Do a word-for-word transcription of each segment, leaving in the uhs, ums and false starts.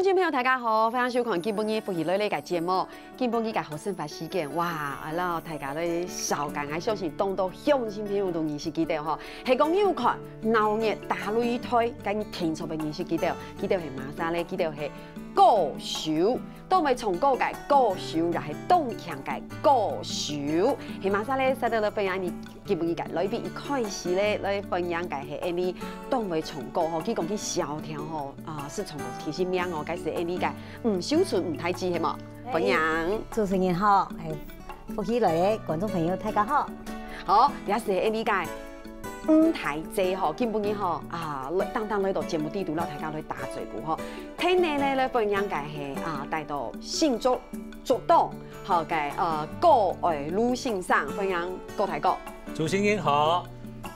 聽眾朋友，大家好，歡迎收看今晡日福氣來了个節目。今晡日个好生活時間，哇，啊，摎大家來紹介，𠊎相信當多鄉親朋友都認識佢兜吼。係講有看鬧熱大擂台，該定著會認識佢兜，佢兜係麼儕咧？佢兜係鼓手，當會唱歌个鼓手，也係當慶个鼓手，係麼儕咧？使得來分享你 今晡日个來賓一開始咧，來分享个係𠊎俚當會唱歌吼，佢講佢小調吼，啊，係唱歌其實名哦，該係𠊎俚个吳秀春吳大姊係無？歡迎。主持人好，欸，福氣來了，觀眾朋友大家好。好，這係𠊎俚个吳大姊吼，今晡日吼，啊，來，當當來到節目裡肚，摎大家來打嘴鼓吼。第二呢，來分享个係，啊，帶到新竹竹東 好，該，呃，郭愛祿先生，歡迎郭大哥。主持人好，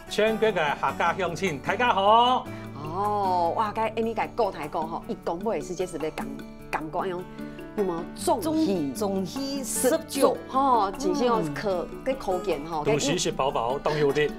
全國个客家鄉親，大家好。哦，哇，該𠊎俚个郭大哥吼，一講話个時節係毋係感，感覺恁樣，有無中氣？中，中氣十足。十足，吼，真係哦，嗯。可，該可見吼，該都市食飽飽，當有力。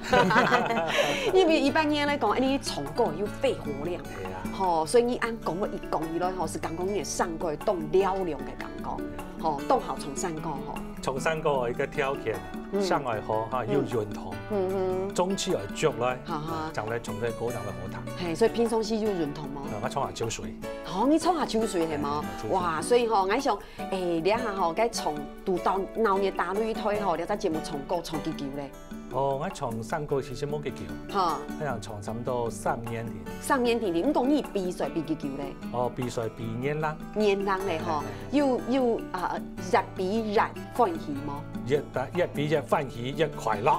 因為一般人來講，𠊎俚唱歌有肺活量，係啊。吼，所以你恁講話一講起來吼，係感覺你个聲音當嘹亮个感覺。 吼，當好唱山歌吼。唱山歌个一個條件，嗯。聲愛好哈，嗯。有潤通，嗯哼。中氣愛足來，哈哈。將來唱个歌將來好聽。嘿，所以平常時有潤通無？呃，𠊎唱下秋水。哦，你唱下秋水係無？嘿，秋水。哇，所以吼，𠊎想，欸，這下吼，該唱，堵到鬧熱大擂台吼，這隻節目唱歌唱幾久咧？ 哦，𠊎唱山歌其實無幾久，哈。𠊎想唱差不多三年定。三年定定，毋過你比賽比幾久咧？哦，比賽比年零。年零咧吼，嘿，嘿，嘿。有，有，啊，越比越歡喜無？越比，越比越歡喜，越快樂，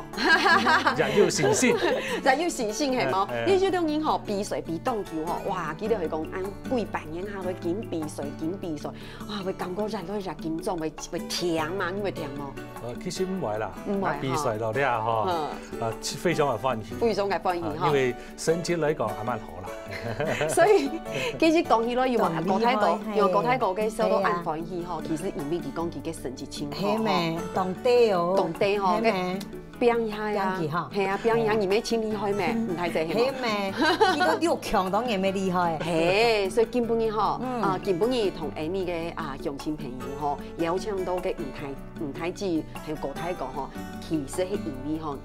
越有信心。越有信心係無？嘿，嘿。你有兜人吼，比賽比當久吼，哇，記得佢講，恁幾百年下，佢緊比賽，緊比賽，哇，會感覺越來越緊張，會，會停嘛，你會停無？ 呃，其實毋會啦，毋會，𠊎比賽到這吼，嗯。呃，非常个歡喜。非常个歡喜，啊，吼。因為成績來講還蠻好啦。所以，其實講起來，有啊，當厲害，郭大哥，嘿。有郭大哥个笑到恁歡喜吼，嘿啊。其實因為佢講佢个成績真好，係咩？吼。當得哦。當得吼，係咩？該拚一下啊。拚佢吼。係啊，拚一下，係啊。你乜真厲害咩？嗯。毋太濟係無？係咩？佢都六強當然乜厲害。係，所以今晡日吼，嗯。啊，今晡日同𠊎俚个，啊，鄉親朋友吼，邀請到个吳大 吳大姊還有郭大哥吼，其實係因為吼，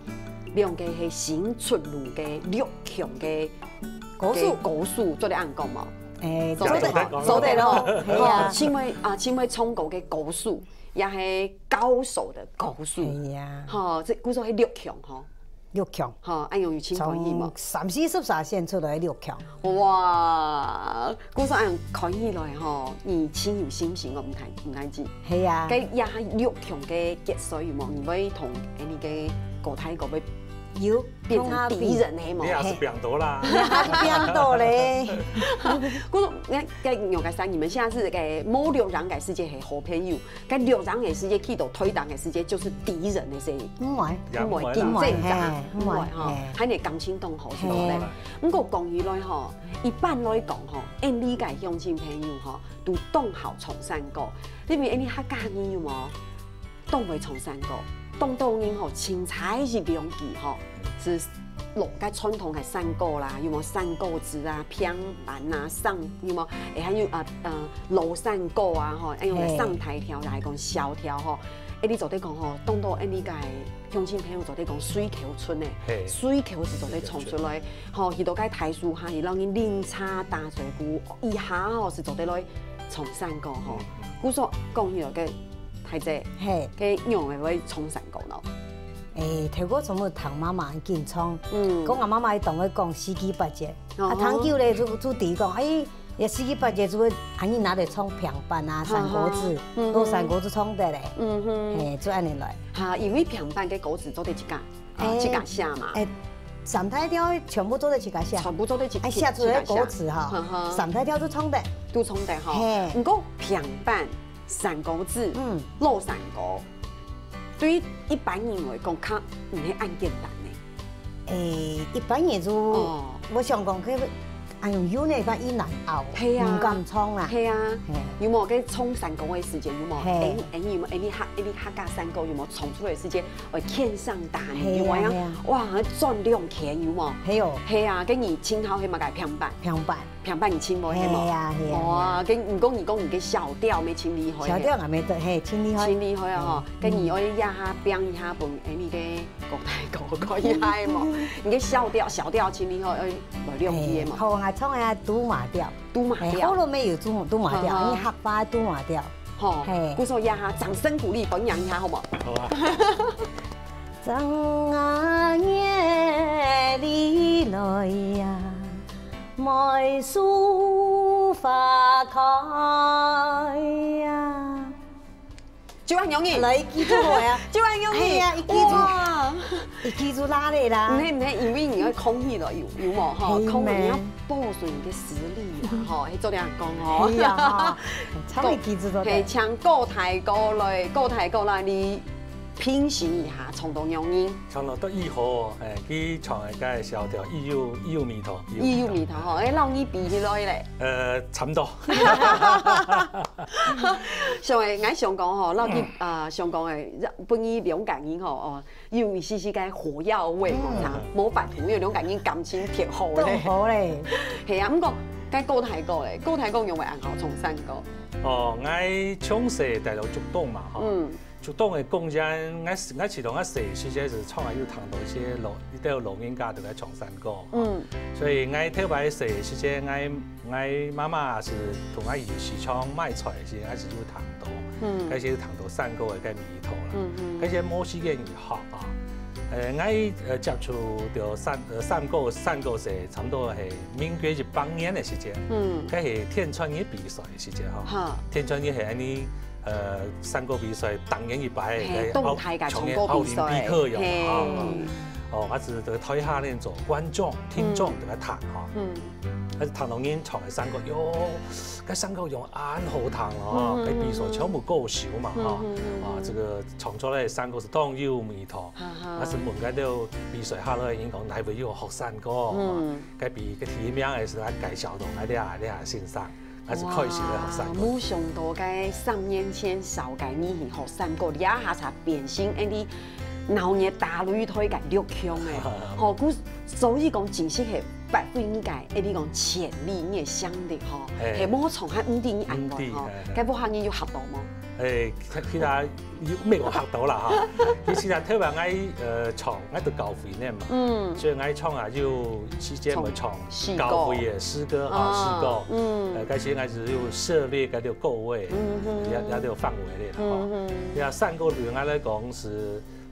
兩個係新出爐个六強个歌手。个歌手，做得恁講無？欸，做得，做得講。做得咯，係啊。吼，盡會，啊，盡會唱歌个歌手，也係高手个歌手。係啊。吼，這故所係六強吼。 六強。吼，恁樣有盡歡喜無？從三四十儕選出來六強。哇，故所恁樣看起來吼，你盡有信心哦，吳大，吳大姊。係啊。該這下六強个決賽有無？你會同𠊎俚个郭大哥會有，變成敵人係無？你也係拚到啦。你也係拚到咧。故所，該，該兩個儕，你們現在係該無六強个時節係好朋友， 該六強个時節，去到對戰个時節，就係敵人个時節。毋會。毋會，也毋會啦。競爭者，嘿，毋會，毋會吼，嘿。還係感情當好，係無咧？嘿。毋過講起來吼，一般來講吼，𠊎俚个鄉親朋友吼，都當好唱山歌，因為𠊎俚客家人有無？當會唱山歌，當多人吼，凊彩一兩句吼，係 落該傳統个山歌啦，有無？山歌子啊、平板啊、上，有無？欸，還有啊，呃，老山歌啊，吼，還有个，嘿。上台調啦，還講小調吼。欸，你做得講吼，當多𠊎俚个鄉親朋友做得講水口伸呢，嘿。水口係做得唱出來，吼，去到該大樹下，去摎人啉茶打嘴鼓，一下吼係做得來唱山歌吼。嗯，嗯。故所講起來个大姊，嘿。該仰會會唱山歌咯？ 欸，頭過全部聽媽媽緊唱，嗯。講𠊎媽媽當會講四季八節，啊，哦。聽久咧就，就知講，欸，這四季八節就會，啊，你拿來唱平板啊、山歌子，嗯哼。都山歌子唱得咧。嗯哼。嘿，就恁樣來。哈，因為平板个歌詞做得自家，啊，欸，自家寫嘛。欸，三大調全部做得自家寫。全部做得自，欸，寫出來个歌詞哈，自家寫。嗯哼。三大調都唱得。都唱得哈。嘿。毋過平板 山歌子，嗯。老山歌，對於一般人來講，較毋係恁簡單呢。欸，一般人就，哦。𠊎想講，該，哎喲，有呢，佢一難熬，係啊。毋敢唱啦。係啊，嘿。有無？該唱山歌个時節有無？嘿。哎，哎，有無？哎，你客，哎，你客家山歌有無？唱出來个時節，會欠上打呢，嘿啊，有無呀？嘿啊。哇，轉兩圈有無？嘿哦。係啊，該你稱號係麼个？平板。平板。平板你稱無係無？係啊，係啊，哇，係啊。該你講，你講你个小調乜盡厲害呢。小調也無得，嘿，盡厲害。盡厲害啊吼！嗯。該你愛這下變一下分，哎，你个 高大哥，可以嗨無？你个小調，小調盡厲害，愛來兩句个嘛。嘿，好，𠊎唱个都馬調。都馬調。嘿，喉嚨乜有都，都馬調，好，好。因為客話都馬調。好，嘿。故所這下掌聲鼓勵，分享一下好無？好啊。正月裡來呀，梅樹花開呀。 就恁樣仔。來，記住好啊。就恁樣仔。哎呀，一記住，哇。一記住拉咧啦。毋係，毋係，因為你愛空氣了，有，有無？吼，係咩？空氣你要保存你个實力啦，吼，係做這樣講吼。係啊，哈，差不多記住都對。嘿，請高大哥來，高大哥來，你評析一下，唱到仰仔？唱到得意好哦，哎，佢唱个該小調，異有，異有味道，異有味道吼，哎，摎你比起來咧。呃，差不多。 所以，𠊎想講吼，老弟，嗯。呃，想講誒，分你兩個人吼，哦，有一些些个火藥味吼，嗯。無辦法，因為兩個人感情挺好咧。當好咧。係啊，毋過，該高大哥咧，高大哥仰會恁好唱山歌？哦，𠊎從細戴到竹東嘛，吼。嗯。竹東个公園，𠊎，𠊎記得𠊎細時節係從來有聽到一些老，一兜老人家都在唱山歌。 嗯。所以𠊎頭擺細時節，𠊎，𠊎媽媽係同𠊎去市場買菜時，𠊎係有聽到，嗯。該係有聽到山歌个該味道啦。嗯，嗯。該係無時間去學啊。呃，𠊎，呃，接觸到山，呃，山歌，山歌係差不多係民國一百年个時節，嗯。該係天穿日比賽个時節吼。哈。天穿日係恁呢，呃，山歌比賽，逐年一擺，嘿，該奧，當大个唱歌比賽。像个奧林匹克樣嘿。啊。 哦，𠊎係在台下呢做觀眾、聽眾嗯。在該聽吼。嗯。𠊎係聽到人唱个山歌，喲，該山歌仰恁好聽哦，嗯，該比賽全部高手嘛，嗯，吼。嗯，嗯，啊，嗯。這個唱出來个山歌係當有味道。哈哈。𠊎係問該兜比賽下來个人講，哪位有學山歌？嗯。該比，該第一名个係𠊎介紹到，𠊎這下，這下先生。 𠊎係開始來學山歌。哇，無想到該三年前紹介你去學山歌，這下才變成恁呢鬧熱打擂台个六強誒。吼，故所以講真實係發揮你个，誒，你講潛力，你个想力吼，嘿。係無從還毋知你恁樣吼，毋知，嘿，嘿。該屋下人有嚇到無？誒，其，其他 有，無有嚇到啦哈。其實啊，頭擺𠊎，呃，唱，𠊎都教會呢嘛。嗯。所以𠊎唱啊，有時間會唱詩歌。教會个詩歌啊，啊，詩歌。嗯。呃，該時𠊎係有涉獵該个歌位，嗯哼。也，也有範圍个哈。嗯哼。呀，山歌對𠊎來講係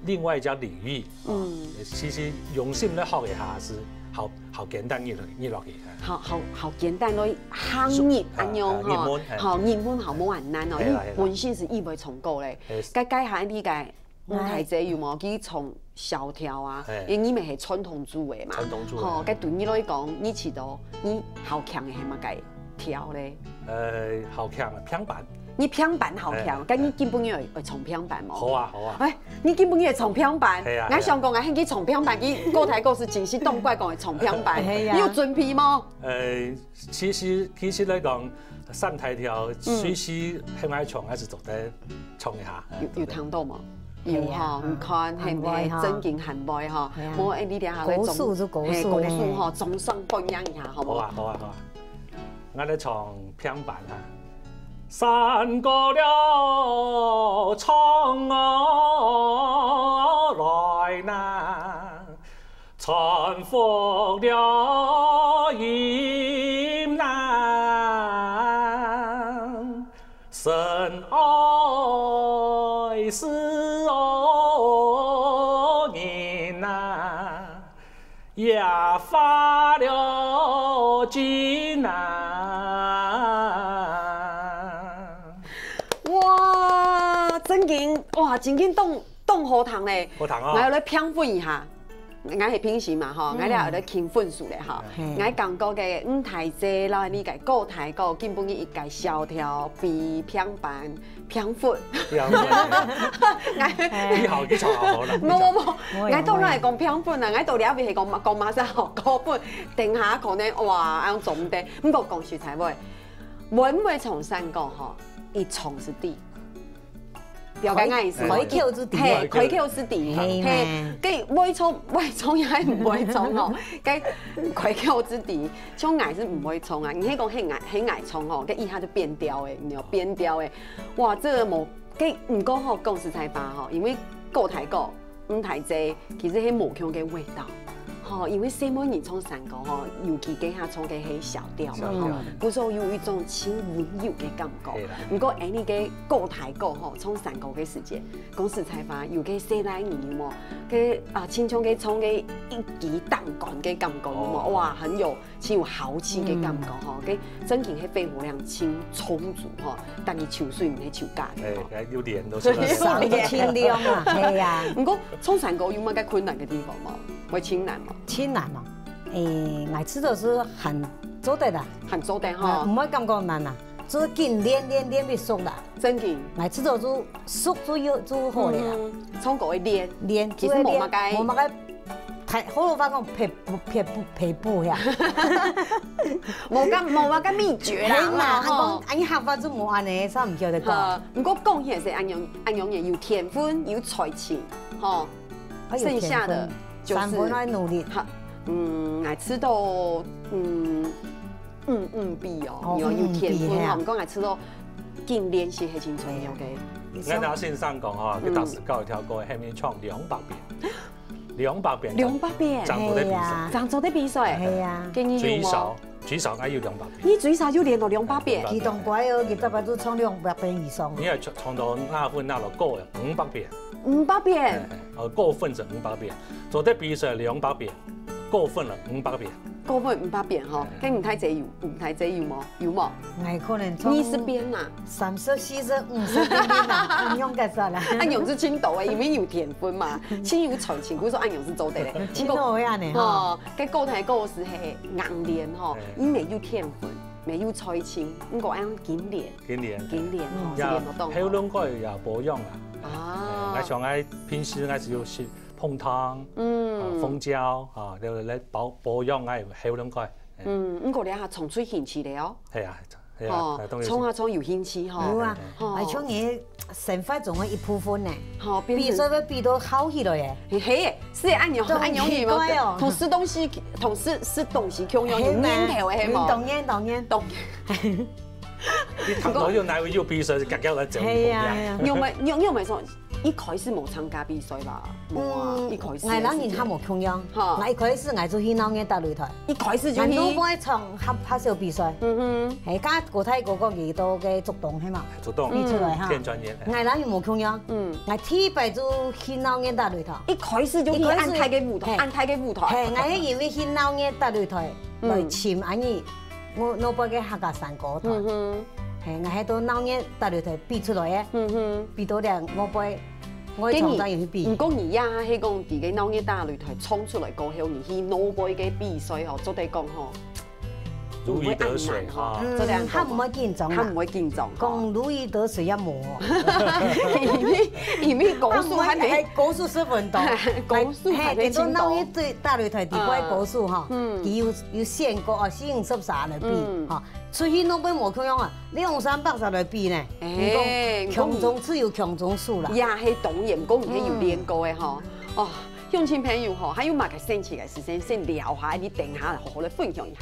另外一種領域。嗯。其實用心來學一下係好，好簡單，入，入落去。 好，好，好簡單咯，行入啊，恁樣吼，啊，入門，哎。好，入門好，無恁難哦，係啦，因為本身係意味唱歌咧。係啦。哎。該，該下你个吳太姐有無？佢唱小調啊，哎。因為你們係傳統主義嘛，傳統主義，吼，哎。該對你來講，你試著你好強个係麼个調咧？呃，好強个平板。你平板好強，哎，該你今晡日會，會唱平板無？好啊，好啊。哎，你今晡日會唱平板，係啊，𠊎想講，𠊎喊佢唱平板，佢高大哥係真係當乖講會唱平板，係啊。你有準備無？ 呃，其實，其實來講，三大調，嗯。隨時喊𠊎唱，𠊎係做得唱一下，哎，有，有做得。聽到無？有吼，係啊，你看，係毋係？很會哈。正經很會吼。係啊。無，哎，你等下來掌，高手就高手呢。嘿，高手吼，掌聲歡迎一下，好無？好啊，好啊，好啊。𠊎來唱平板啊。山歌了唱啊來啦， 春風了飲啦，深愛是何人啊，也花了盡啊。哇，正經，哇，正經當，當好聽咧。好聽哦。來，來評分一下。，𠊎係評審嘛吼，𠊎這有得評分數咧吼。嘿。𠊎感覺个吳大姐摎你个高大哥，今晡日一个小調比平板平分。平分。𠊎你好，你唱好好啦。無無無無，𠊎當然係講平分啦，𠊎到這位係講講麼个好高分，等下可能哇，恁樣做毋得。毋過講實在話，會毋會唱山歌吼，一唱就知。了解𠊎意思無？開口就知。嘿，開口就知。嘿嘿，該會唱會唱也毋會唱吼，該開口就知。像𠊎係毋會唱啊，你係講係𠊎係𠊎唱吼，該一下就變調誒，你知無？變調誒，哇，這個無，該毋過吼，講實在話吼，因為高大哥 吳大姐其實係無共个味道。吼，因為細妹人唱山歌吼，尤其該下唱个係小調嘛吼，故所有一種盡溫柔个感覺。毋過恁樣个高大哥吼，唱山歌个時節，講實在話，有个細倈人有無？个啊，親像个唱个一級當官个感覺有無？哇，很有 盡有豪氣个感覺吼，該正經係肺活量盡充足吼，但你泅水毋係泅假个吼。哎，有練到出來。少个清涼啊，係啊。毋過唱山歌有麼个困難个地方無？會盡難無？盡難哦，誒，𠊎知道係還做得啦，還做得啊，吼，毋會感覺難啊，就緊練練練會熟啦。正經。𠊎知道就熟就有就好了啦。嗯，唱歌會練，練，其實無麼个無麼个太，好話講，撇步撇步撇步呀。無个無麼个秘訣啦，係嘛，吼。講，哎，客話就無恁呢，啥毋曉得講。呃，毋過講起來係恁樣，恁樣个有天分，有才情，吼。哎呦剩下的天分就是三分愛努力。哈，嗯，𠊎知道，嗯，嗯嗯比哦，哦有有天分哦，嗯嗯比，嘿啊。毋過𠊎知道緊練習係盡重要个。𠊎頭先生講吼，佢當時教一條歌，下面唱兩百遍，兩百遍，兩百遍，正做得比賽係啊，正做得比賽，係啊。建議有無？最少最少愛有兩百遍。你最少就練到兩百遍。佢當乖哦，佢大概都唱兩百遍以上。你愛唱唱到那分那了夠了五百遍，五百遍，哦，夠分是五百遍，做得比賽兩百遍，夠分了五百遍。過分五百遍吼，該吳大姐有，吳大姐有無？有無？𠊎可能唱二十遍嘛，三十、四十、五十遍啦，毋用介紹啦。恁樣係盡多个，因為有天分嘛，盡有才情，故所恁樣係做得个。盡好个呢吼。哦，該高大哥係硬練吼，嘿。你無有天分，無有才情，毋過愛緊練，緊練，緊練吼，也係練到當好。喉嚨蓋也保養啊。啊哎，𠊎想愛平時𠊎就係膨糖，嗯啊，蜂膠啊，對不對？來保保養𠊎喉嚨蓋。哎嗯，毋過你還唱出興趣了哦。係啊，係吼啊，，當然唱啊唱有興趣吼。有啊，吼而且你生活中个一部分呢，吼，變成比賽會比到好起來耶。嘿嘿，係恁樣，當恁樣去奇怪哦同食東西，同食食東西共樣有係嘛念頭个，係無？當然當然。懂。你頭腦有哪位有比賽，就遽遽來走。係啊係啊。你有沒有你有沒有說一開始無參加比賽吧？無啊，一開始，𠊎人人較無共樣。哈𠊎一開始𠊎就去鬧熱大擂台，一開始就𠊎都去，毋會唱合拍手比賽。嗯係，加國泰哥哥佢到个竹東係嘛，主動比出來哈。天專業。𠊎人又無共樣，嗯，𠊎第一擺就去鬧熱大擂台。一開始就去恁大个舞台，嘿恁大个舞台。係，𠊎係因為去鬧熱大擂台來尋恁樣，𠊎老伯个客家山歌團。嗯哼，係，𠊎係到鬧熱大擂台比出來个，嗯哼。比到了老伯，我從早有去比毋。過你也係講，佇个鬧熱大擂台衝出來過後，你去老伯个比賽吼，做得講吼，如魚得水哈。做得嗯，較毋會緊張啦較毋。會緊張。講如魚得水也無。因為因為高手還沒係高手十分多。高手還沒係，等到鬧熱大擂台底背高手哈，嗯佢有有選過哦，四五十儕來比嗯哈，出去老伯無共樣啊，兩三百儕來比呢。哎你講強中自有強中手啦。也係當然，毋過你係有練過个吼。哦，鄉親朋友吼，還有麼个生趣个事情，先聊下，你等下好好來分享一下。